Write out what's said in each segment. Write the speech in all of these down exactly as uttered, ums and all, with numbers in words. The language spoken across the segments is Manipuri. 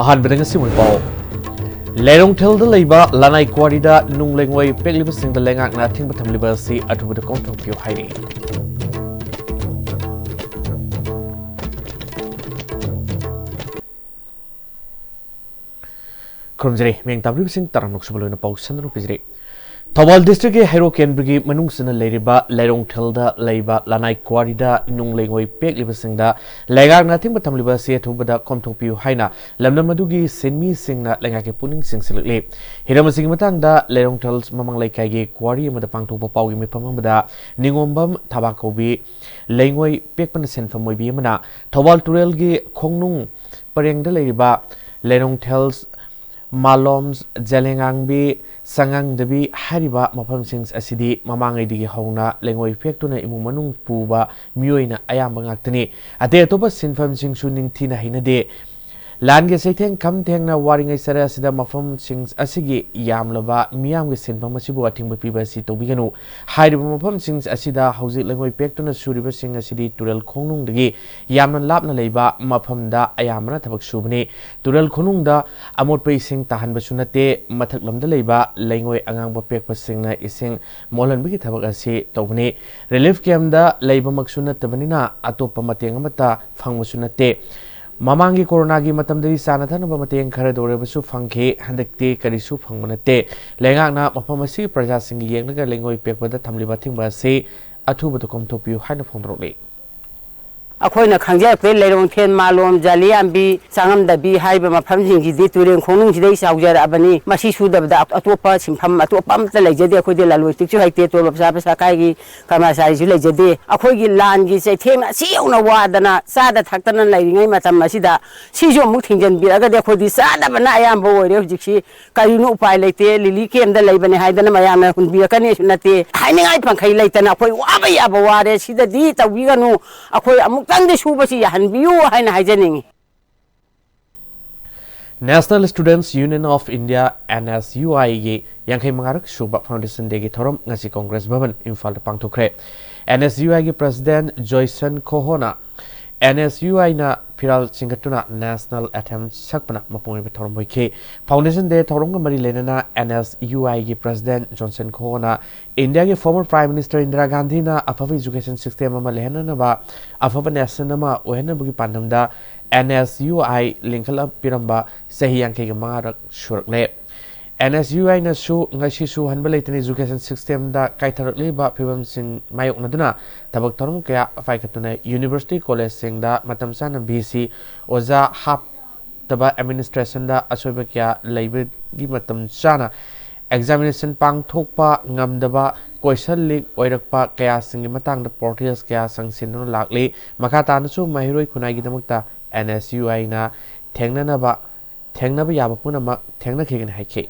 ꯑꯍꯥꯟꯕꯗ ꯉꯁꯤ ꯑꯣꯏꯕ ꯄꯥꯎ꯫ ꯂꯩꯔꯣꯡꯊꯦꯜꯗ ꯂꯩꯕ ꯂꯅꯥꯏ ꯀ꯭ꯋꯥꯔꯤꯗ ꯅꯨꯡ ꯂꯩꯉꯣꯏ ꯄꯦꯛꯂꯤꯕꯁꯤꯡꯗ ꯂꯩꯉꯥꯛꯅ ꯑꯊꯤꯡꯕ ꯊꯝꯂꯤꯕ ꯑꯁꯤ ꯑꯊꯨꯕꯗ ꯀꯣꯝꯊꯣꯛꯄꯤꯌꯨ ꯍꯥꯏꯔꯤ꯫ ꯈꯨꯔꯨꯝꯖꯔꯤ꯫ ꯃꯤꯌꯦꯡ ꯇꯥꯕꯤꯔꯤꯕꯁꯤꯡ ꯇꯔꯥꯝꯅ ꯑꯣꯛꯆꯕ ꯂꯣꯏꯅ ꯄꯥꯎ ꯁꯟꯗꯣꯛꯅ ꯄꯤꯖꯔꯤ꯫ ꯊꯧꯕꯥꯜ ꯗꯤꯁꯇ꯭ꯔꯤꯛꯀꯤ ꯍꯩꯔꯣꯛ ꯀꯦꯟꯗ꯭ꯔꯒꯤ ꯃꯅꯨꯡꯁꯤꯅ ꯂꯩꯔꯤꯕ ꯂꯩꯔꯣꯡꯊꯦꯜꯗ ꯂꯩꯕ ꯂꯅꯥꯏ ꯀ꯭ꯋꯥꯔꯤꯗ ꯅꯨꯡ ꯂꯩꯉꯣꯏ ꯄꯦꯛꯂꯤꯕꯁꯤꯡꯗ ꯂꯩꯉꯥꯛꯅ ꯑꯊꯤꯡꯕ ꯊꯝꯂꯤꯕ ꯑꯁꯤ ꯑꯊꯨꯕꯗ ꯀꯣꯝꯊꯣꯛꯄꯤꯌꯨ ꯍꯥꯏꯅ ꯂꯝꯗꯝ ꯑꯗꯨꯒꯤ ꯁꯤꯟꯃꯤꯁꯤꯡꯅ ꯂꯩꯉꯥꯛꯀꯤ ꯄꯨꯛꯅꯤꯡ ꯆꯤꯡꯁꯤꯜꯂꯛꯂꯤ꯫ ꯍꯤꯔꯝ ꯑꯁꯤꯒꯤ ꯃꯇꯥꯡꯗ ꯂꯩꯔꯣꯡꯊꯦꯜ ꯃꯃꯥꯡ ꯂꯩꯀꯥꯏꯒꯤ ꯀ꯭ꯋꯥꯔꯤ ꯑꯃꯗ ꯄꯥꯡꯊꯣꯛꯄ ꯄꯥꯎꯒꯤ ꯃꯤꯐꯝ ꯑꯃꯗ ꯅꯤꯉꯣꯝꯕꯝ ꯊꯕꯥꯛ ꯀꯧꯕꯤ ꯂꯩꯉꯣꯏ ꯄꯦꯛꯄꯅ ꯁꯤꯟꯐꯝ ꯑꯣꯏꯕꯤ ꯑꯃꯅ ꯊꯧꯕꯥꯜ ꯇꯨꯔꯦꯜꯒꯤ ꯈꯣꯡꯅꯨꯡ ꯄꯔꯦꯡꯗ ꯂꯩꯔꯤꯕ ꯂꯩꯔꯣꯡꯊꯦꯜ ꯃꯥꯂꯣꯝ, ꯖꯂꯦꯉꯥꯡꯕꯤ, ꯁꯉꯥꯡꯗꯕꯤ ꯍꯥꯏꯔꯤꯕ ꯃꯐꯝꯁꯤꯡ ꯑꯁꯤꯗꯤ ꯃꯃꯥꯡꯉꯩꯗꯒꯤ ꯍꯧꯅ ꯂꯩꯉꯣꯏ ꯄꯦꯛꯇꯨꯅ ꯏꯃꯨꯡ ꯃꯅꯨꯡ ꯄꯨꯕ ꯃꯤꯑꯣꯏꯅ ꯑꯌꯥꯝꯕ ꯉꯥꯛꯇꯅꯤ꯫ ꯑꯇꯩ ꯑꯇꯣꯞꯄ ꯁꯤꯟꯐꯝꯁꯤꯡꯁꯨ ꯅꯤꯡꯊꯤꯅ ꯍꯩꯅꯗꯦ꯫ ꯂꯥꯟꯒꯤ ꯆꯩꯊꯦꯡ ꯈꯝ ꯊꯦꯡꯅ ꯋꯥꯔꯤꯉꯩ ꯆꯔꯦ ꯑꯁꯤꯗ ꯃꯐꯝꯁꯤꯡ ꯑꯁꯤꯒꯤ ꯌꯥꯝꯂꯕ ꯃꯤꯌꯥꯝꯒꯤ ꯁꯤꯟꯐꯝ ꯑꯁꯤꯕꯨ ꯑꯊꯤꯡꯕ ꯄꯤꯕ ꯑꯁꯤ ꯇꯧꯕꯤꯒꯅꯨ꯫ ꯍꯥꯏꯔꯤꯕ ꯃꯐꯝꯁꯤꯡ ꯑꯁꯤꯗ ꯍꯧꯖꯤꯛ ꯂꯩꯉꯣꯏ ꯄꯦꯛꯇꯨꯅ ꯁꯨꯔꯤꯕꯁꯤꯡ ꯑꯁꯤꯗꯤ ꯇꯨꯔꯦꯜ ꯈꯣꯡꯅꯨꯡꯗꯒꯤ ꯌꯥꯝꯅ ꯂꯥꯞꯅ ꯂꯩꯕ ꯃꯐꯝꯗ ꯑꯌꯥꯝꯕꯅ ꯊꯕꯛ ꯁꯨꯕꯅꯤ꯫ ꯇꯨꯔꯦꯜ ꯈꯣꯡꯅꯨꯡꯗ ꯑꯃꯣꯠꯄ ꯏꯁꯤꯡ ꯇꯥꯍꯟꯕꯁꯨ ꯅꯠꯇꯦ, ꯃꯊꯛꯂꯝꯗ ꯂꯩꯕ ꯂꯩꯉꯣꯏ ꯑꯉꯥꯡꯕ ꯄꯦꯛꯄꯁꯤꯡꯅ ꯏꯁꯤꯡ ꯃꯣꯠꯍꯟꯕꯒꯤ ꯊꯕꯛ ꯑꯁꯤ ꯇꯧꯕꯅꯤ꯫ ꯔꯤꯂꯤꯐ ꯀꯦꯝꯞꯇ ꯂꯩꯕꯃꯛꯁꯨ ꯅꯠꯇꯕꯅꯤꯅ ꯑꯇꯣꯞꯄ ꯃꯇꯦꯡ ꯑꯃꯠꯇ ꯐꯪꯕꯁꯨ ꯅꯠꯇꯦ꯫ ꯃꯃꯥꯡꯒꯤ ꯀꯣꯔꯣꯅꯥꯒꯤ ꯃꯇꯝꯗꯗꯤ ꯆꯥꯅ ꯊꯛꯅꯕ ꯃꯇꯦꯡ ꯈꯔꯗ ꯑꯣꯏꯔꯕꯁꯨ ꯐꯪꯈꯤ, ꯍꯟꯗꯛꯇꯤ ꯀꯔꯤꯁꯨ ꯐꯪꯕ ꯅꯠꯇꯦ꯫ ꯂꯩꯉꯥꯛꯅ ꯃꯐꯝ ꯑꯁꯤ ꯄ꯭ꯔꯖꯥꯁꯤꯡꯒꯤ ꯌꯦꯡꯂꯒ ꯂꯩꯉꯣꯏ ꯄꯦꯛꯄꯗ ꯊꯝꯂꯤꯕ ꯑꯊꯤꯡꯕ ꯑꯁꯤ ꯑꯊꯨꯕꯗ ꯀꯣꯝꯊꯣꯛꯄꯤꯌꯨ ꯍꯥꯏꯅ ꯐꯣꯡꯗꯣꯔꯛꯂꯤ꯫ ꯑꯩꯈꯣꯏꯅ ꯈꯪꯖꯔꯛꯄꯗꯩ ꯂꯩꯔꯣꯡꯊꯦꯟ, ꯃꯥꯂꯣꯝ, ꯖꯥꯂꯤꯌꯥꯝꯕꯤ, ꯆꯥꯉꯝꯗꯕꯤ ꯍꯥꯏꯔꯤꯕ ꯃꯐꯝꯁꯤꯡꯁꯤꯗꯤ ꯇꯨꯔꯦꯟ ꯈꯣꯡꯅꯨꯡꯁꯤꯗꯩ ꯆꯥꯎꯖꯔꯛꯑꯕꯅꯤ꯫ ꯃꯁꯤ ꯁꯨꯗꯕꯗ ꯑꯇꯣꯞꯄ ꯁꯤꯟꯐꯝ ꯑꯇꯣꯞꯄ ꯑꯝꯇ ꯂꯩꯖꯗꯦ꯫ ꯑꯩꯈꯣꯏꯗꯤ ꯂꯂꯣꯟ ꯏꯇꯤꯛꯁꯨ ꯍꯩꯇꯦ, ꯇꯣꯂꯣꯞ ꯆꯥꯕ ꯁꯔꯀꯥꯔꯒꯤ ꯀꯔꯃꯆꯥꯔꯤꯁꯨ ꯂꯩꯖꯗꯦ꯫ ꯑꯩꯈꯣꯏꯒꯤ ꯂꯥꯟꯒꯤ ꯆꯩꯊꯦꯡꯅ ꯑꯁꯤ ꯌꯧꯅ ꯋꯥꯗꯅ ꯆꯥꯗ ꯊꯛꯇꯅ ꯂꯩꯔꯤꯉꯩ ꯃꯇꯝ ꯑꯁꯤꯗ ꯁꯤꯁꯨ ꯑꯃꯨꯛ ꯊꯤꯡꯖꯤꯟꯕꯤꯔꯒꯗꯤ ꯑꯩꯈꯣꯏꯗꯤ ꯆꯥꯗꯕꯅ ꯑꯌꯥꯝꯕ ꯑꯣꯏꯔꯦ ꯍꯧꯖꯤꯛꯁꯤ꯫ ꯀꯔꯤꯅꯣ ꯎꯄꯥꯏ ꯂꯩꯇꯦ, ꯂꯤꯂꯤ ꯀꯦꯝꯗ ꯂꯩꯕꯅꯦ ꯍꯥꯏꯗꯅ ꯃꯌꯥꯝꯅ ꯍꯨꯟꯕꯤꯔꯛꯀꯅꯤꯁꯨ ꯅꯠꯇꯦ꯫ ꯍꯥꯏꯅꯤꯡꯉꯥꯏ ꯄꯟꯈꯩ ꯂꯩꯇꯅ ꯑꯩꯈꯣꯏ ꯋꯥꯕ ꯌꯥꯕ ꯋꯥꯔꯦ꯫ ꯁꯤꯗꯗꯤ ꯇꯧꯕꯤꯒꯅꯨ, ꯑꯩꯈꯣꯏ ꯑꯃꯨꯛꯇꯪꯗꯤ ꯁꯨꯕꯁꯤ ꯌꯥꯍꯟꯕꯤꯌꯨ ꯍꯥꯏꯅ ꯍꯥꯏꯖꯅꯤꯡꯉꯤ꯫ National Students Union of India, N S U I ꯒꯤ ꯌꯥꯡꯈꯩ ꯃꯉꯥꯔꯛ ꯁꯨꯕ Foundation Day ꯒꯤ ꯊꯧꯔꯝ ꯉꯁꯤ Congress Bhavan, ꯏꯝꯐꯥꯜꯗ ꯄꯥꯡꯊꯣꯛꯈ꯭ꯔꯦ꯫ N S U I ꯒꯤ President ꯖꯣꯏꯁꯟ ꯈꯣꯍꯣꯅ ꯑꯦꯟ ꯑꯦꯁ ꯌꯨ ꯑꯥꯏꯅ ꯐꯤꯔꯥꯜ ꯆꯤꯡꯈꯠꯇꯨꯅ National Anthem ꯁꯛꯄꯅ ꯃꯄꯨꯡ ꯑꯣꯏꯕ ꯊꯧꯔꯝ ꯑꯣꯏꯈꯤ꯫ Foundation Day ꯊꯧꯔꯝꯒ ꯃꯔꯤ ꯂꯩꯅꯅ ꯑꯦꯟ ꯑꯦꯁ ꯌꯨ ꯑꯥꯏꯒꯤ President Johnson Khoꯅ ꯏꯟꯗꯤꯌꯥꯒꯤ former Prime Minister ꯏꯟꯗꯤꯔꯥ ꯒꯥꯟꯙꯤꯅ ꯑꯐꯕ education system ꯑꯃ ꯂꯩꯍꯟꯅꯅꯕ, ꯑꯐꯕ nation ꯑꯃ ꯑꯣꯏꯍꯟꯅꯕꯒꯤ ꯄꯥꯟꯗꯝꯗ ꯑꯦꯟ ꯑꯦꯁ ꯌꯨ ꯑꯥꯏ ꯂꯤꯡꯈꯠꯂꯛꯄꯤꯔꯝꯕ ꯆꯍꯤ ꯌꯥꯡꯈꯩꯒ ꯃꯉꯥꯔꯛ ꯁꯨꯔꯛꯂꯦ꯫ ꯑꯦꯟ ꯑꯦꯁ ꯌꯨ ꯑꯥꯏꯅꯁꯨ ꯉꯁꯤꯁꯨ ꯍꯟꯕ ꯂꯩꯇꯅ education systemꯗ ꯀꯥꯏꯊꯔꯛꯂꯤꯕ ꯐꯤꯕꯝꯁꯤꯡ ꯃꯥꯌꯣꯛꯅꯗꯨꯅ ꯊꯕꯛ ꯊꯧꯔꯝ ꯀꯌꯥ ꯄꯥꯏꯈꯠꯇꯨꯅ university collegeꯁꯤꯡꯗ ꯃꯇꯝ ꯆꯥꯅ ꯚꯤ ꯁꯤ ꯑꯣꯖꯥ ꯍꯥꯞꯇꯕ, administrationꯗ ꯑꯁꯣꯏꯕ ꯀꯌꯥ ꯂꯩꯕꯒꯤ ꯃꯇꯝ ꯆꯥꯅ examination ꯄꯥꯡꯊꯣꯛꯄ ꯉꯝꯗꯕ, question leak ꯑꯣꯏꯔꯛꯄ ꯀꯌꯥꯁꯤꯡꯒꯤ ꯃꯇꯥꯡꯗ protest ꯀꯌꯥ ꯆꯪꯁꯤꯟꯗꯨꯅ ꯂꯥꯛꯂꯤ꯫ ꯃꯈꯥ ꯇꯥꯅꯁꯨ ꯃꯍꯩꯔꯣꯏ ꯈꯨꯟꯅꯥꯏꯒꯤꯗꯃꯛꯇ ꯑꯦꯟ ꯑꯦꯁ ꯌꯨ ꯑꯥꯏꯅ ꯊꯦꯡꯅꯅꯕ, ꯊꯦꯡꯅꯕ ꯌꯥꯕ ꯄꯨꯝꯅꯃꯛ ꯊꯦꯡꯅꯈꯤꯒꯅꯤ ꯍꯥꯏꯈꯤ꯫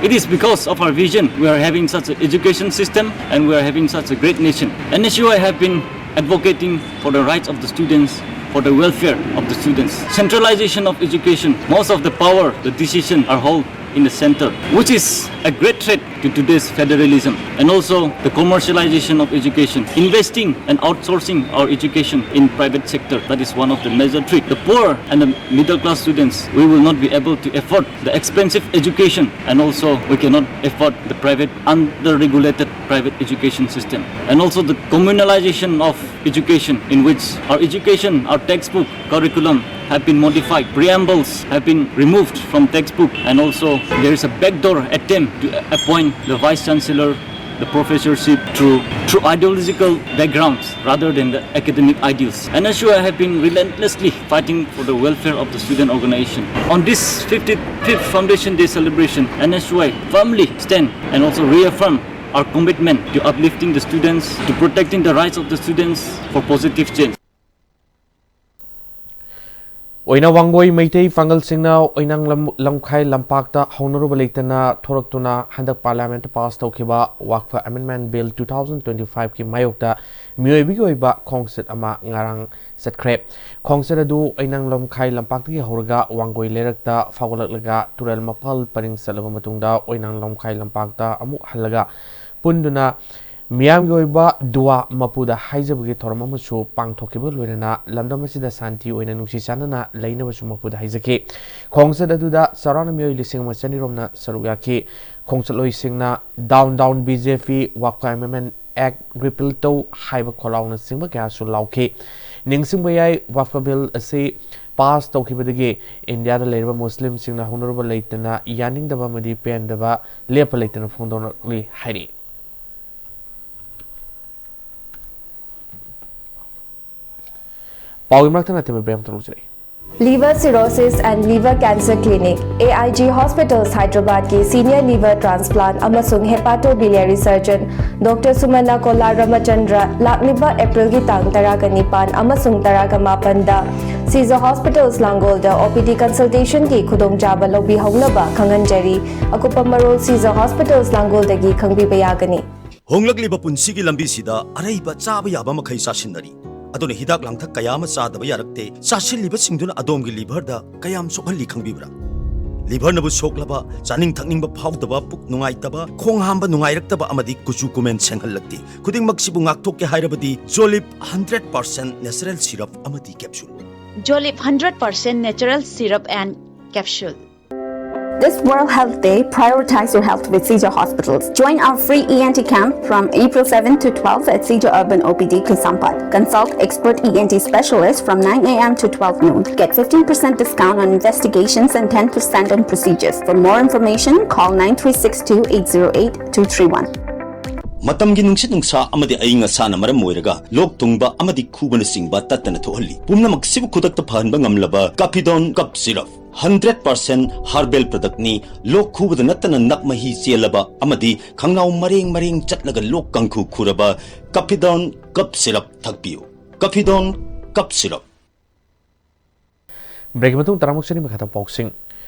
It is because of our vision we are having such an education system and we are having such a great nation. N S U I have been advocating for the rights of the students, for the welfare of the students. Centralization of education, most of the power, the decision are held in the center, which is a great threat to today's federalism, and also the commercialization of education, investing and outsourcing our education in private sector. That is one of the major threat. The poor and the middle class students, we will not be able to afford the expensive education, and also we cannot afford the private, under-regulated private education system, and also the communalization of education, in which our education, our textbook, curriculum have been modified, preambles have been removed from textbook, and also there is a backdoor attempt to appoint the vice chancellor, the professorship through, through ideological backgrounds rather than the academic ideals. N S U I have been relentlessly fighting for the welfare of the student organization. On this fifty-fifth Foundation Day celebration, N S U I firmly stand and also reaffirm our commitment to uplifting the students, to protecting the rights of the students for positive change. ꯑꯣꯏꯅ ꯋꯥꯡꯒꯣꯏ ꯃꯩꯇꯩ ꯄꯥꯡꯒꯜꯁꯤꯡꯅ ꯑꯣꯏꯅꯥꯡ ꯂꯝ-, ꯂꯝꯈꯥꯏ ꯂꯝꯄꯥꯛꯇ ꯍꯧꯅꯔꯨꯕ ꯂꯩꯇꯅ ꯊꯣꯔꯛꯇꯨꯅ ꯍꯟꯗꯛ Parliament pass ꯇꯧꯈꯤꯕ Waqf Amendment Bill two thousand twenty-five ꯀꯤ ꯃꯥꯌꯣꯛꯇ ꯃꯤꯑꯣꯏꯕꯒꯤ ꯑꯣꯏꯕ ꯈꯣꯡꯆꯠ ꯑꯃ ꯉꯔꯥꯡ ꯆꯠꯈ꯭ꯔꯦ꯫ ꯈꯣꯡꯆꯠ ꯑꯗꯨ ꯑꯣꯏꯅꯥꯡ ꯂꯝꯈꯥꯏ ꯂꯝꯄꯥꯛꯇꯒꯤ ꯍꯧꯔꯒ ꯋꯥꯡꯒꯣꯏ ꯂꯩꯔꯛꯇ ꯐꯥꯎꯒꯠꯂꯛꯂꯒ ꯇꯨꯔꯦꯜ ꯃꯄꯥꯜ ꯄꯔꯤꯡ ꯆꯠꯂꯕ ꯃꯇꯨꯡꯗ ꯑꯣꯏꯅꯥꯡ ꯂꯝꯈꯥꯏ ꯂꯝꯄꯥꯛꯇ ꯑꯃꯨꯛ ꯍꯜꯂꯒ ꯄꯨꯟꯗꯨꯅ ꯃꯤꯌꯥꯝꯒꯤ ꯑꯣꯏꯕ ꯗꯨꯋꯥ ꯃꯄꯨꯗ ꯍꯥꯏꯖꯕꯒꯤ ꯊꯧꯔꯝ ꯑꯃꯁꯨ ꯄꯥꯡꯊꯣꯛꯈꯤꯕ ꯂꯣꯏꯅꯅ ꯂꯝꯗꯝ ꯑꯁꯤꯗ ꯁꯥꯟꯇꯤ ꯑꯣꯏꯅ ꯅꯨꯡꯁꯤ ꯆꯥꯟꯅꯅ ꯂꯩꯅꯕꯁꯨ ꯃꯄꯨꯗ ꯍꯥꯏꯖꯈꯤ꯫ ꯈꯣꯡꯆꯠ ꯑꯗꯨꯗ ꯆꯥꯎꯔꯥꯛꯅ ꯃꯤꯑꯣꯏ ꯂꯤꯁꯤꯡ ꯑꯃ ꯆꯅꯤꯔꯣꯝꯅ ꯁꯔꯨꯛ ꯌꯥꯈꯤ꯫ ꯈꯣꯡꯆꯠꯂꯣꯏꯁꯤꯡꯅ "Down, down B J P, Wafka Amendment Act repeal ꯇꯧ" ꯍꯥꯏꯕ ꯈꯣꯜꯂꯥꯎꯅꯆꯤꯡꯕ ꯀꯌꯥꯁꯨ ꯂꯥꯎꯈꯤ꯫ ꯅꯤꯡꯁꯤꯡꯕ ꯌꯥꯏ, ꯋꯥꯐꯀ ꯕꯤꯜ ꯑꯁꯤ ꯄꯥꯁ ꯇꯧꯈꯤꯕꯗꯒꯤ ꯏꯟꯗꯤꯌꯥꯗ ꯂꯩꯔꯤꯕ ꯃꯨꯁꯂꯤꯝꯁꯤꯡꯅ ꯍꯧꯅꯔꯨꯕ ꯂꯩꯇꯅ, ꯌꯥꯅꯤꯡꯗꯕ ꯑꯃꯗꯤ ꯄꯦꯟꯗꯕ ꯂꯦꯞꯄ ꯂꯩꯇꯅ ꯐꯣꯡꯗꯣꯛꯂꯛꯂꯤ ꯍꯥꯏꯔꯤ꯫ ꯄꯥꯎꯒꯤ ꯃꯔꯛꯇ ꯅꯠꯇꯕ ꯕ꯭ꯔꯦꯛ ꯑꯃꯇ ꯂꯧꯖꯔꯛꯏ꯫ Liver Cirrhosis and Liver Cancer Clinic, A I G Hospitals, Hyderabad ꯀꯤ Senior Liver Transplant ꯑꯃꯁꯨꯡ Hepatobiliary Surgeon Doctor Sumana Kola Ramachandra ꯂꯥꯛꯂꯤꯕ ꯑꯦꯄ꯭ꯔꯤꯜꯒꯤ ꯇꯥꯡ ꯇꯔꯥꯒ ꯅꯤꯄꯥꯟ ꯑꯃꯁꯨꯡ ꯇꯔꯥꯒ ꯃꯥꯄꯟꯗ Caesar Hospitals ꯂꯥꯡꯒꯣꯜꯗ O P D consultation ꯀꯤ ꯈꯨꯗꯣꯡꯆꯥꯕ ꯂꯧꯕꯤꯍꯧꯅꯕ ꯈꯪꯍꯟꯖꯔꯤ꯫ ꯑꯀꯨꯞꯄ ꯃꯔꯣꯜ Caesar Hospitals ꯂꯥꯡꯒꯣꯜꯗꯒꯤ ꯈꯪꯕꯤꯕ ꯌꯥꯒꯅꯤ꯫ ꯍꯣꯡꯂꯛꯂꯤꯕ ꯄꯨꯟꯁꯤꯒꯤ ꯂꯝꯕꯤꯁꯤꯗ ꯑꯔꯩꯕ ꯆꯥꯕ ꯌꯥꯕ ꯃꯈꯩ ꯆꯥꯁꯤꯟꯅꯔꯤ꯫ ꯑꯗꯨꯅ ꯍꯤꯗꯥꯛ ꯂꯥꯡꯊꯛ ꯀꯌꯥ ꯑꯃ ꯆꯥꯗꯕ ꯌꯥꯔꯛꯇꯦ꯫ ꯆꯥꯁꯤꯜꯂꯤꯕꯁꯤꯡꯗꯨꯅ ꯑꯗꯣꯝꯒꯤ ꯂꯤꯚꯔꯗ ꯀꯌꯥꯝ ꯁꯣꯛꯍꯜꯂꯤ ꯈꯪꯕꯤꯕ꯭ꯔꯥ? ꯂꯤꯚꯔꯅꯕꯨ ꯁꯣꯛꯂꯕ, ꯆꯥꯅꯤꯡ ꯊꯛꯅꯤꯡꯕ ꯐꯥꯎꯗꯕ, ꯄꯨꯛ ꯅꯨꯡꯉꯥꯏꯇꯕ, ꯈꯣꯡ ꯍꯥꯝꯕ ꯅꯨꯡꯉꯥꯏꯔꯛꯇꯕ ꯑꯃꯗꯤ ꯀꯨꯆꯨ ꯀꯨꯃꯦꯟ ꯁꯦꯡꯍꯜꯂꯛꯇꯦ꯫ ꯈꯨꯗꯤꯡꯃꯛꯁꯤꯕꯨ ꯉꯥꯛꯊꯣꯛꯀꯦ ꯍꯥꯏꯔꯕꯗꯤ Jolib hundred percent natural syrup ꯑꯃꯗꯤ capsule꯫ Jolib hundred percent natural syrup and capsule. This World Health Day, prioritize your health with Caesar Hospitals. Join our free E N T camp from April seventh to twelfth at Caesar Urban O P D Kaisampad. Consult expert E N T specialists from nine A M to twelve noon. Get fifteen percent discount on investigations and ten percent on procedures. For more information, call nine three six two, eight zero eight, two three one. ꯃꯇꯝꯒꯤ ꯅꯨꯡꯁꯤꯠ ꯅꯨꯡꯁꯥ ꯑꯃꯗꯤ ꯑꯏꯪ ꯑꯁꯥꯅ ꯃꯔꯝ ꯑꯣꯏꯔꯒ ꯂꯣꯛ ꯊꯨꯡꯕ ꯑꯃꯗꯤ ꯈꯨꯕꯅꯆꯤꯡꯕ ꯇꯠꯇꯅ ꯊꯣꯛꯍꯜꯂꯤ꯫ ꯄꯨꯝꯅꯃꯛꯁꯤꯕꯨ ꯈꯨꯗꯛꯇ ꯐꯍꯟꯕ ꯉꯝꯂꯕ Capidon Cough Syrup꯫ Hundred percent herbal product ꯅꯤ꯫ ꯂꯣꯛ ꯈꯨꯕꯗ ꯅꯠꯇꯅ ꯅꯞ ꯃꯍꯤ ꯆꯦꯜꯂꯕ ꯑꯃꯗꯤ ꯈꯪꯅꯥꯎ ꯃꯔꯦꯡ ꯃꯔꯦꯡ ꯆꯠꯂꯒ ꯂꯣꯛ ꯀꯥꯡꯈꯨ ꯈꯨꯔꯕ Capidon Cough Syrup ꯊꯛꯄꯤꯌꯨ꯫ Capidon Cough Syrup꯫ ꯕ꯭ꯔꯦꯛꯀꯤ ꯃꯇꯨꯡ ꯇꯔꯥꯃꯨꯛ ꯆꯅꯤ ꯃꯈꯥꯗ ꯄꯥꯎꯁꯤꯡ꯫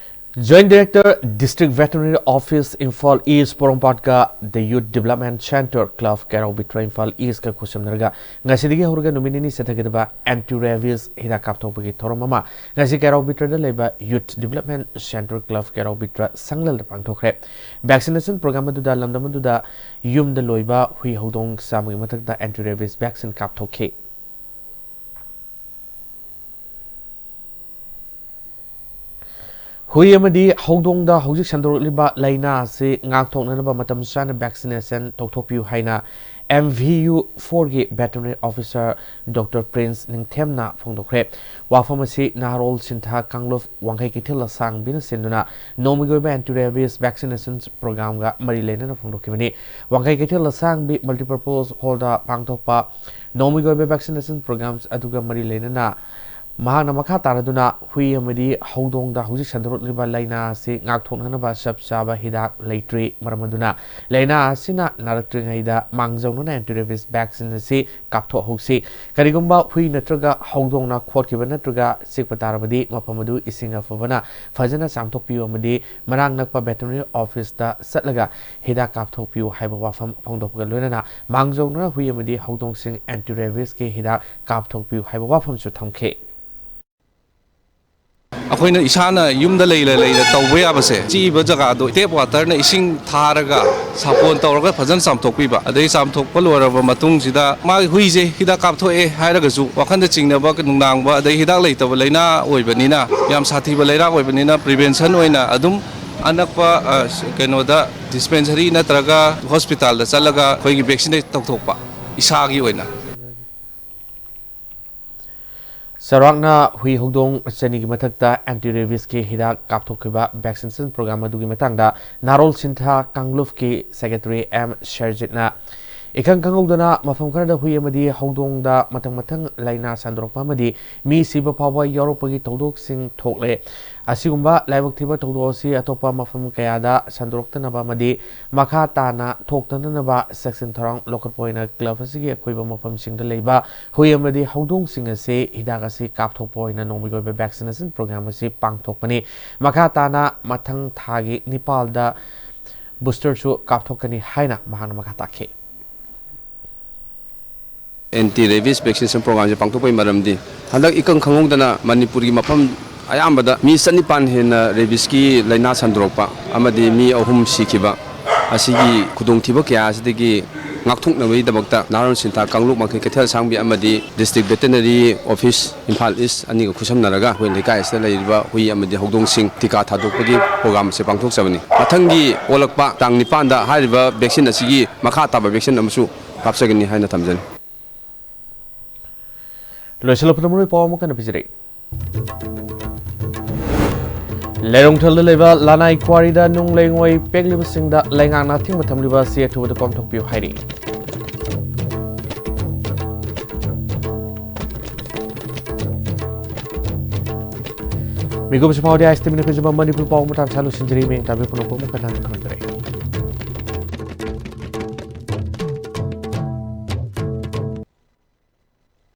Joint Director, District Veterinary Office, Imphal East, ꯄꯣꯔꯣꯝꯄꯥꯠꯀ The Youth Development Centre, Club ꯀꯦꯔꯧꯕꯤꯇ꯭ꯔ, Imphal East ꯀ ꯈꯨꯠꯁꯝꯅꯔꯒ ꯉꯁꯤꯗꯒꯤ ꯍꯧꯔꯒ ꯅꯨꯃꯤꯠ ꯅꯤꯅꯤ ꯆꯠꯊꯒꯗꯕ anti rabies ꯍꯤꯗꯥꯛ ꯀꯥꯞꯊꯣꯛꯄꯒꯤ ꯊꯧꯔꯝ ꯑꯃ ꯉꯁꯤ ꯀꯦꯔꯧꯕꯤꯇ꯭ꯔꯗ ꯂꯩꯕ Youth Development Centre, Club ꯀꯦꯔꯧꯕꯤꯇ꯭ꯔ ꯁꯪꯂꯜꯗ ꯄꯥꯡꯊꯣꯛꯈ꯭ꯔꯦ꯫ Vaccination program ꯑꯗꯨꯗ ꯂꯝꯗꯝ ꯑꯗꯨꯗ ꯌꯨꯝꯗ ꯂꯣꯏꯕ ꯍꯨꯏ ꯍꯧꯗꯣꯡ ꯆꯥꯝꯃꯒꯤ ꯃꯊꯛꯇ anti rabies vaccine ꯀꯥꯞꯊꯣꯛꯈꯤ꯫ ꯍꯨꯏ ꯑꯃꯗꯤ ꯍꯧꯗꯣꯡꯗ ꯍꯧꯖꯤꯛ ꯁꯟꯗꯣꯔꯛꯂꯤꯕ ꯂꯥꯏꯅꯥ ꯑꯁꯤ ꯉꯥꯛꯊꯣꯛꯅꯅꯕ ꯃꯇꯝ ꯆꯥꯅ vaccination ꯇꯧꯊꯣꯛꯄꯤꯌꯨ ꯍꯥꯏꯅ M V U four ꯒꯤ Veterinary Officer Doctor Prince ꯅꯤꯡꯊꯦꯝꯅ ꯐꯣꯡꯗꯣꯛꯈ꯭ꯔꯦ꯫ ꯋꯥꯐꯝ ꯑꯁꯤ ꯅꯍꯥꯔꯣꯜ ꯁꯤꯟꯊꯥ ꯀꯥꯡꯂꯨꯞ ꯋꯥꯡꯈꯩ ꯀꯩꯊꯦꯜ ꯂꯁꯥꯡꯕꯤꯅ ꯁꯤꯟꯗꯨꯅ ꯅꯣꯡꯃꯒꯤ ꯑꯣꯏꯕ anti rabies vaccination program ꯒ ꯃꯔꯤ ꯂꯩꯅꯅ ꯐꯣꯡꯗꯣꯛꯈꯤꯕꯅꯤ꯫ ꯋꯥꯡꯈꯩ ꯀꯩꯊꯦꯜ ꯂꯁꯥꯡꯕꯤ Multipurpose Hall ꯗ ꯄꯥꯡꯊꯣꯛꯄ ꯅꯣꯡꯃꯒꯤ ꯑꯣꯏꯕ vaccination programs ꯑꯗꯨꯒ ꯃꯔꯤ ꯂꯩꯅꯅ ꯃꯍꯥꯛꯅ ꯃꯈꯥ ꯇꯥꯔꯗꯨꯅ ꯍꯨꯏ ꯑꯃꯗꯤ ꯍꯧꯗꯣꯡꯗ ꯍꯧꯖꯤꯛ ꯁꯟꯗꯣꯔꯛꯂꯤꯕ ꯂꯥꯏꯅꯥ ꯑꯁꯤ ꯉꯥꯛꯊꯣꯛꯅꯅꯕ ꯆꯞ ꯆꯥꯕ ꯍꯤꯗꯥꯛ ꯂꯩꯇ꯭ꯔꯤ꯫ ꯃꯔꯝ ꯑꯗꯨꯅ ꯂꯥꯏꯅꯥ ꯑꯁꯤꯅ ꯅꯥꯔꯛꯇ꯭ꯔꯤꯉꯩꯗ ꯃꯥꯡꯖꯧꯅꯅ anti rabies vaccine ꯑꯁꯤ ꯀꯥꯞꯊꯣꯛꯍꯧꯁꯤ꯫ ꯀꯔꯤꯒꯨꯝꯕ ꯍꯨꯏ ꯅꯠꯇ꯭ꯔꯒ ꯍꯧꯗꯣꯡꯅ ꯈꯣꯠꯈꯤꯕ ꯅꯠꯇ꯭ꯔꯒ ꯆꯤꯛꯄ ꯇꯥꯔꯕꯗꯤ ꯃꯐꯝ ꯑꯗꯨ ꯏꯁꯤꯡ ꯑꯐꯕꯅ ꯐꯖꯅ ꯆꯥꯝꯊꯣꯛꯄꯤꯌꯨ ꯑꯃꯗꯤ ꯃꯅꯥꯛ ꯅꯛꯄ veterinary office ꯇ ꯆꯠꯂꯒ ꯍꯤꯗꯥꯛ ꯀꯥꯞꯊꯣꯛꯄꯤꯌꯨ ꯍꯥꯏꯕ ꯋꯥꯐꯝ ꯐꯣꯡꯗꯣꯛꯄꯒ ꯂꯣꯏꯅꯅ ꯃꯥꯡꯖꯧꯅꯅ ꯍꯨꯏ ꯑꯃꯗꯤ ꯍꯧꯗꯣꯡꯁꯤꯡ anti rabies ꯀꯤ ꯍꯤꯗꯥꯛ ꯀꯥꯞꯊꯣꯛꯄꯤꯌꯨ ꯍꯥꯏꯕ ꯋꯥꯐꯝꯁꯨ ꯊꯝꯈꯤ꯫ ꯑꯩꯈꯣꯏꯅ ꯏꯁꯥꯅ ꯌꯨꯝꯗ ꯂꯩꯔ ꯂꯩꯔ ꯇꯧꯕ ꯌꯥꯕꯁꯦ, ꯆꯤꯛꯏꯕ ꯖꯒꯥꯗꯣ tap water ꯅ ꯏꯁꯤꯡ ꯊꯥꯔꯒ ꯁꯥꯄꯣꯟ ꯇꯧꯔꯒ ꯐꯖꯅ ꯆꯥꯝꯊꯣꯛꯄꯤꯕ, ꯑꯗꯩ ꯆꯥꯝꯊꯣꯛꯄ ꯂꯣꯏꯔꯕ ꯃꯇꯨꯡꯁꯤꯗ ꯃꯥꯒꯤ ꯍꯨꯏꯁꯦ ꯍꯤꯗꯥꯛ ꯀꯥꯞꯊꯣꯛꯑꯦ ꯍꯥꯏꯔꯒꯁꯨ ꯋꯥꯈꯟꯗ ꯆꯤꯡꯅꯕ, ꯅꯨꯡꯅꯥꯡꯕ, ꯑꯗꯩ ꯍꯤꯗꯥꯛ ꯂꯩꯇꯕ ꯂꯥꯏꯅꯥ ꯑꯣꯏꯕꯅꯤꯅ, ꯌꯥꯝ ꯁꯥꯊꯤꯕ ꯂꯩꯅꯥ ꯑꯣꯏꯕꯅꯤꯅ, prevention ꯑꯣꯏꯅ ꯑꯗꯨꯝ ꯑꯅꯛꯄ, ꯑ, ꯀꯩꯅꯣꯗ, dispensary ꯅꯠꯇ꯭ꯔꯒ hospital ꯗ ꯆꯠꯂꯒ ꯑꯩꯈꯣꯏꯒꯤ vaccinate ꯇꯧꯊꯣꯛꯄ ꯏꯁꯥꯒꯤ ꯑꯣꯏꯅ꯫ ꯆꯥꯎꯔꯥꯛꯅ ꯍꯨꯏ ꯍꯧꯗꯣꯡ ꯆꯅꯤꯒꯤ ꯃꯊꯛꯇ anti rabies ꯀꯤ ꯍꯤꯗꯥꯛ ꯀꯥꯞꯊꯣꯛꯈꯤꯕ vaccination program ꯑꯗꯨꯒꯤ ꯃꯇꯥꯡꯗ ꯅꯍꯥꯔꯣꯜ ꯁꯤꯟꯊꯥ ꯀꯥꯡꯂꯨꯞꯀꯤ secretary M ꯁꯔꯖꯤꯠꯅ ꯏꯈꯪ ꯈꯪꯍꯧꯗꯅ ꯃꯐꯝ ꯈꯔꯗ ꯍꯨꯏ ꯑꯃꯗꯤ ꯍꯧꯗꯣꯡꯗ ꯃꯊꯪ ꯃꯊꯪ ꯂꯥꯏꯅꯥ ꯁꯟꯗꯣꯔꯛꯄ ꯑꯃꯗꯤ ꯃꯤ ꯁꯤꯕ ꯐꯥꯎꯕ ꯌꯥꯎꯔꯛꯄꯒꯤ ꯊꯧꯗꯣꯛꯁꯤꯡ ꯊꯣꯛꯂꯦ꯫ ꯑꯁꯤꯒꯨꯝꯕ ꯂꯥꯏꯕꯛ ꯊꯤꯕ ꯊꯧꯗꯣꯛ ꯑꯁꯤ ꯑꯇꯣꯞꯄ ꯃꯐꯝ ꯀꯌꯥꯗ ꯁꯟꯗꯣꯔꯛꯇꯅꯕ ꯑꯃꯗꯤ ꯃꯈꯥ ꯇꯥꯅ ꯊꯣꯛꯇꯅꯅꯕ ꯆꯦꯛꯁꯤꯟ ꯊꯧꯔꯥꯡ ꯂꯧꯈꯠꯄ ꯑꯣꯏꯅ ꯀ꯭ꯂꯕ ꯑꯁꯤꯒꯤ ꯑꯀꯣꯏꯕ ꯃꯐꯝꯁꯤꯡꯗ ꯂꯩꯕ ꯍꯨꯏ ꯑꯃꯗꯤ ꯍꯧꯗꯣꯡꯁꯤꯡ ꯑꯁꯤ ꯍꯤꯗꯥꯛ ꯑꯁꯤ ꯀꯥꯞꯊꯣꯛꯄ ꯑꯣꯏꯅ ꯅꯣꯡꯃꯒꯤ ꯑꯣꯏꯕ vaccination program ꯑꯁꯤ ꯄꯥꯡꯊꯣꯛꯄꯅꯤ꯫ ꯃꯈꯥ ꯇꯥꯅ ꯃꯊꯪ ꯊꯥꯒꯤ ꯅꯤꯄꯥꯜꯗ boosterꯁꯨ ꯀꯥꯞꯊꯣꯛꯀꯅꯤ ꯍꯥꯏꯅ ꯃꯍꯥꯛꯅ ꯃꯈꯥ ꯇꯥꯈꯤ꯫ ꯑꯦꯟꯇꯤ ꯔꯦꯕꯤꯁ ꯚꯦꯛꯁꯤꯅꯦꯁꯟ ꯄ꯭ꯔꯣꯒ꯭ꯔꯥꯝꯁꯦ ꯄꯥꯡꯊꯣꯛꯄꯒꯤ ꯃꯔꯝꯗꯤ, ꯍꯟꯗꯛ ꯏꯀꯪ ꯈꯪꯍꯧꯗꯅ ꯃꯅꯤꯄꯨꯔꯒꯤ ꯃꯐꯝ ꯑꯌꯥꯝꯕꯗ ꯃꯤ ꯆꯅꯤꯄꯥꯟ ꯍꯦꯟꯅ ꯔꯦꯕꯤꯁꯀꯤ ꯂꯥꯏꯅꯥ ꯁꯟꯗꯣꯔꯛꯄ ꯑꯃꯗꯤ ꯃꯤ ꯑꯍꯨꯝ ꯁꯤꯈꯤꯕ ꯑꯁꯤꯒꯤ ꯈꯨꯗꯣꯡꯊꯤꯕ ꯀꯌꯥ ꯑꯁꯤꯗꯒꯤ ꯉꯥꯛꯊꯣꯛꯅꯕꯒꯤꯗꯃꯛꯇ ꯅꯍꯥꯔꯣꯜ ꯁꯤꯟꯊꯥ ꯀꯥꯡꯂꯨꯞ ꯋꯥꯡꯈꯩ ꯀꯩꯊꯦꯜ ꯑꯁꯥꯡꯕꯤ ꯑꯃꯗꯤ ꯗꯤꯁꯇ꯭ꯔꯤꯛ ꯚꯦꯇꯦꯅꯔꯤ ꯑꯣꯐꯤꯁ ꯏꯝꯐꯥꯜ ꯏꯁ ꯑꯅꯤꯒ ꯈꯨꯠꯁꯝꯅꯔꯒ ꯑꯩꯈꯣꯏ ꯂꯩꯀꯥꯏ ꯑꯁꯤꯗ ꯂꯩꯔꯤꯕ ꯍꯨꯏ ꯑꯃꯗꯤ ꯍꯧꯗꯣꯡꯁꯤꯡ ꯇꯤꯀꯥ ꯊꯥꯗꯣꯛꯄꯒꯤ ꯄ꯭ꯔꯣꯒ꯭ꯔꯥꯝꯁꯦ ꯄꯥꯡꯊꯣꯛꯆꯕꯅꯤ꯫ ꯃꯊꯪꯒꯤ ꯑꯣꯜꯂꯛꯄ ꯇꯥꯡ ꯅꯤꯄꯥꯟꯗ ꯍꯥꯏꯔꯤꯕ ꯚꯦꯛꯁꯤꯟ ꯑꯁꯤꯒꯤ ꯃꯈꯥ ꯇꯥꯕ ꯚꯦꯛꯁꯤꯟ ꯑꯃꯁꯨ ꯀꯥꯞꯆꯒꯅꯤ ꯍꯥꯏꯅ ꯊꯝꯖꯔꯤ꯫ ꯂꯣꯏꯁꯤꯜꯂꯛꯄꯗ ꯃꯔꯨꯑꯣꯏꯕ ꯄꯥꯎ ꯑꯃꯨꯛ ꯍꯟꯅ ꯄꯤꯖꯔꯛꯏ꯫ ꯂꯩꯔꯣꯡꯊꯦꯜꯗ ꯂꯩꯕ ꯂꯅꯥꯏ ꯀ꯭ꯋꯥꯔꯤꯗ ꯅꯨꯡ ꯂꯩꯉꯣꯏ ꯄꯦꯛꯂꯤꯕꯁꯤꯡꯗ ꯂꯩꯉꯥꯛꯅ ꯑꯊꯤꯡꯕ ꯊꯝꯂꯤꯕ ꯑꯁꯤ ꯑꯊꯨꯕꯗ ꯀꯣꯝꯊꯣꯛꯄꯤꯌꯨ ꯍꯥꯏꯔꯤ꯫ ꯃꯤꯒꯨꯝꯁꯤ ꯐꯥꯎꯗꯤ ꯑꯥꯏꯁ ꯇꯤꯃꯤꯅ ꯀꯨꯖꯕ ꯃꯅꯤꯄꯨꯔ ꯄꯥꯎ ꯃꯇꯥꯡ ꯁꯥ ꯂꯣꯏꯁꯤꯟꯖꯔꯤ꯫ ꯃꯤꯡ ꯇꯥꯕꯤꯌꯨ ꯄꯨꯝꯅꯃꯛꯄꯨ ꯑꯃꯨꯛ ꯍꯟꯅ ꯈꯪꯖꯔꯤ꯫